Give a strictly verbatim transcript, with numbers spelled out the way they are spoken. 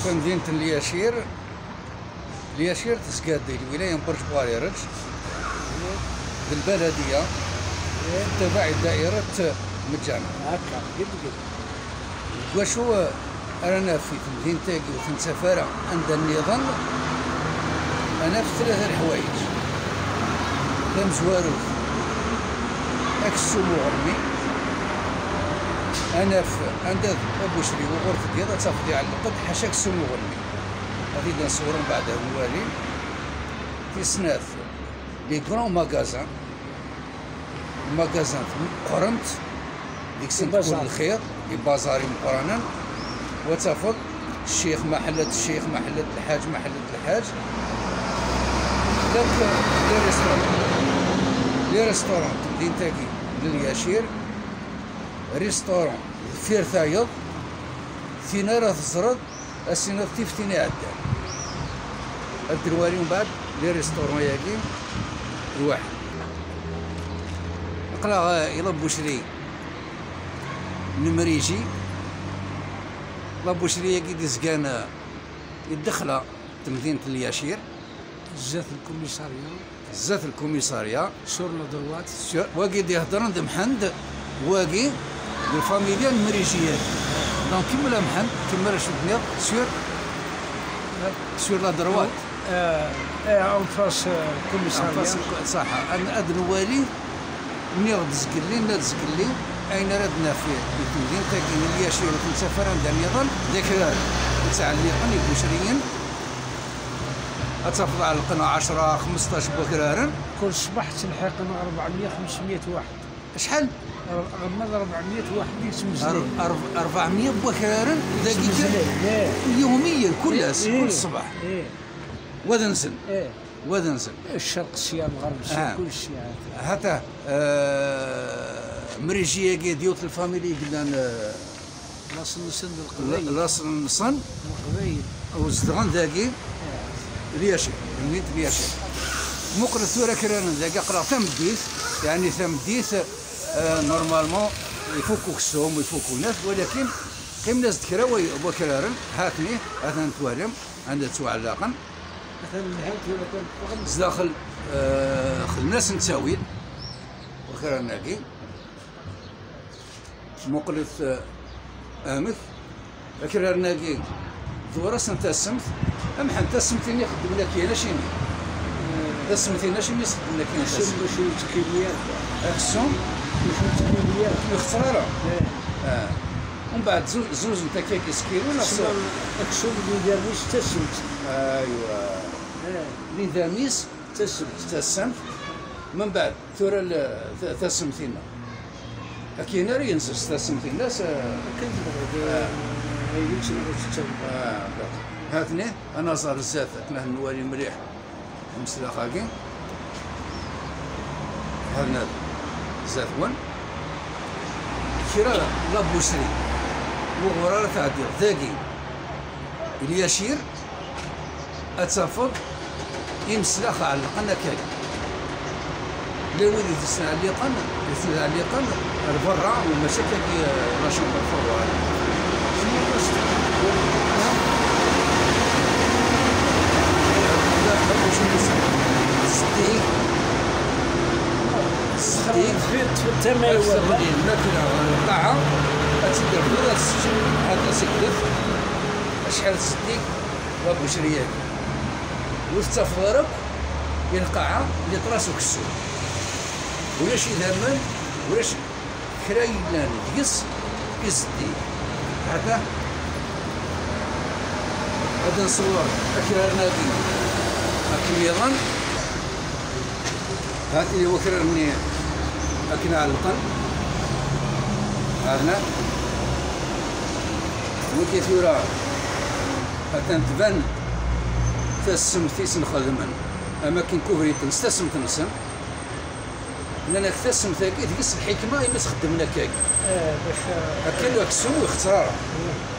Tamdint n Lyacir. Lyacir tezga-d di lwilaya n Burǧ Buɛrireǧ, d lbaladiya, tettabaɛ i dairat Meǧǧana. Akka, ged, ged. Deg wacu ara naf i temdint-agi ur tettaf ara anda nniḍen, ad naf tlata leḥwayeǧ. Tamezwarut, aksum uɣelmi. Ad naf anda d abucri wuɣur teddiḍ, ad tafeḍ iɛelleq-d ḥaca aksum uɣelmi. Ad t-id-nṣewwer mbeɛd ad nwali. Tis snat, les grands magasins. Magazin meqqrent, deg-sent kul lxir, di baẓar imeqqranen, wa tafeḍ ccix maḥellet, ccix maḥellet, lḥaǧ maḥellet, lḥaǧ. Lak les restaurants. Les restaurants, din tagi, n Lyacir, restaurant deffir tayeḍ, tin ara teẓreḍ, ad tiniḍ tif tin iɛeddan. Ad d-nwali mbeɛd les restaurants-agi lwaḥed. Aql-aɣ, eh, i la boucherie n Mriji. La boucherie-agi d-izgan, eh, i ddexla n temdint n Lyacir. Zdat lkumisarya. Zdat lkumisarya. Sur la droite. Sur, wagi d-iheddren d Mḥend, wagi d lfamilya n Mriji-agi. Donc, kemmel a Mḥend, kemmel acu tenniḍ, sur, sur la droite. Eh, eh, en face, eh, lkumisarya. En face, ṣaḥa. Ad, ad nwali, nniɣ-d zgelli, nna-d zgelli, ayen ara d-naf di temdint-agi n Lyacir ur tettaf ara anda nniḍen, d akraren yettɛelliqen i bucriyen. Ad tafeḍ ɛelqen ɛecra, xmesṭac n wakraren. Kul ṣṣbeḥ ttelḥiqen rebɛemya, xemsemya waḥed. Acḥal? Ɣer ma d rebɛemya waḥed i yettmeslayen. Ar-, ar-, rebɛemya n wakraren dagi kan. Yettmeslayen, eh. Yewmiyen, kul ass, eh, kul ṣṣbeḥ. Eh. Wa d nsen. Eh. Wa d nsen. Ccerq sya, lɣerb sya, ah, kul sya. Hata, eh, Mriji-agi d yiwet n lfamilya i yellan, eh, laṣel-nsen d Leqbayel. Laṣel-nsen d Leqbayel. U zedɣen dagi, eh, Lyacir, temdint n Lyacir. Muqlet tura akraren dagi, aql-aɣ tameddit, yeɛni tameddit, eh, normalement, ifuk uksum, ifuk unaf, walakin qqimen-as-d kra way-, wakraren, hatni, atan twalam, anda ttwaɛellaqen. Atan lhant tura kan ffɣen. Zdaxel, eh, xedmen-asen ttawil, wakraren-agi. Muqlet, eh, amek. Akraren-agi, ḍewwer-asen tasemt. Amḥend, tasemt-nni xeddmen akkin, acimi? Tasemt-nni, acimi i s-xeddmen akkin tasemt? Aksum mačči yettkili ara. Aksum? Mačči yettkili ara. Ur ixeṣṣer ara? Eh. Ah. Umbeɛd zu-, zuzen-t akka s kilu neɣ s... Tessma aksum d idam-is d tasemt. Aywa. Eh. D idam-is d tasemt. D tasemt. Membeɛd. Tura l-, ta-, tasemt-inna. Akken ara yenzer s tasemt-inna, s-, akken tebɣiḍ, ah, eh, ayen i tebɣiḍ tettawiḍ. Ah, d'accord. Hatni, ad naẓer zdat, akken ad nwali mliḥ amslax-agi. Hatna zdat-wen. Kra la boucherie, wuɣur ara tɛeddiḍ dagi, Lyacir, ad tafeḍ imslax ɛellqen akkagi. Llan wid i t-yettɛelliqen, i t-yettɛelliqen ar berra, u mačči akkagi, eh, la chambre froide. Zeddig. Zeddig. Tama iwala. Lmakla ɣer lqaɛa, ad tt-id-tafeḍ, ad teččeḍ. Ad as-ikdef. Acḥal zeddig. Wa bucri-agi. Ur tettafeḍ ara akk i lqaɛa, les traces ukessur. Ulac idammen, ulac kra yellan deg-s i zeddig. Hata, ad nṣewwer akraren-agi akken nniḍen. Hatni wakraren-nni akken ɛellqen. Hatna. Wagi tura atan tban tasemt i sen-xedmen, am akken kubriten s tasemt-nsen. Nnan-ak tasemt-agi deg-s lḥikma imi s-xeddmen akkagi. Eh, bac, eh, akken aksum ur ixeṣṣer ara. Eh.